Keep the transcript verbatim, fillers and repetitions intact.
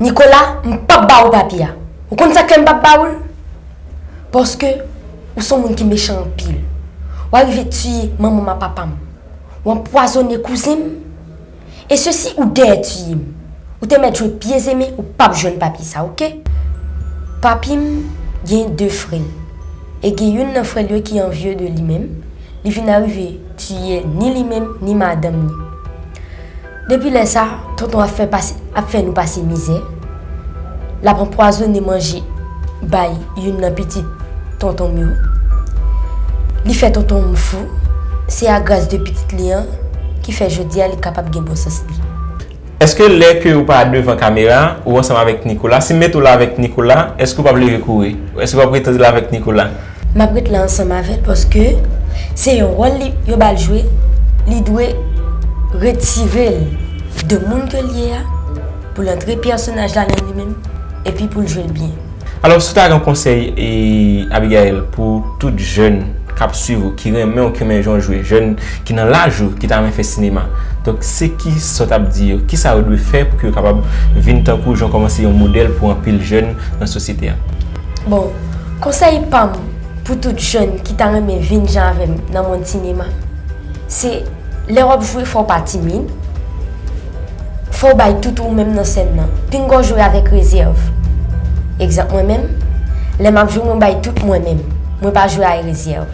Nicolas, m p ap ba ou papi a. Ou konn sa k fè m p ap ba ou l? Paske ou se yon moun ki mechan anpil. Ou arive tiye manman m ak papa m. Ou anpwazonnen kouzen m. E sesi ou dèyè tiye m. Ou te mèt jwe pye zemen, ou p ap jwenn papi sa, oke? Papi m gen de frè l. E gen youn nan frè l yo ki anvye de li menm. Li vin arive tiye ni li menm, ni madanm li. Depi lè sa, tonton ap fè pase, ap fè nou pase mizè. L ap anpwazonnen manje bay youn nan pitit tonton m yo. Li fè tonton m fou. Se a gras de pitit li an ki fè jodi a li kapab gen bon sans li. Èske lè ke ou pa devan kamera, ou ansanm avèk Nicolas, si m mete w la avèk Nicolas, èske ou p ap leve kouri? Èske ou p ap rete la avèk Nicolas? M ap ret la ansanm avè l paske se yon wòl li yo ba l jwe, li dwe retire l de moun ke l ye a pou l antre pèsonaj la nan li menm epi pou l jwe l byen. Alò, si w ta gen yon konsèy, e, Abigaël, pou tout jèn k ap swiv ou, ki renmen w, ki renmen jan w jwe, jèn ki nan laj ou, ki ta renmen fè sinema. Donk, se ki sa w t ap di yo? Kisa yo dwe fè pou ke yo kapab vin tankou w, jan w kòmanse yon modèl pou anpil jèn nan sosyete a? Bon, konsèy pa m pou tout jèn ki ta renmen vin jan avè m nan mond sinema, se lè w ap jwe, fò w pa timid, fò w bay tout ou menm nan sèn nan. Pinga w jwe avèk rezèv. Egzanp, mwen menm, lè m ap jwe, mwen bay tout mwen menm. Mwen pa jwe ak rezèv.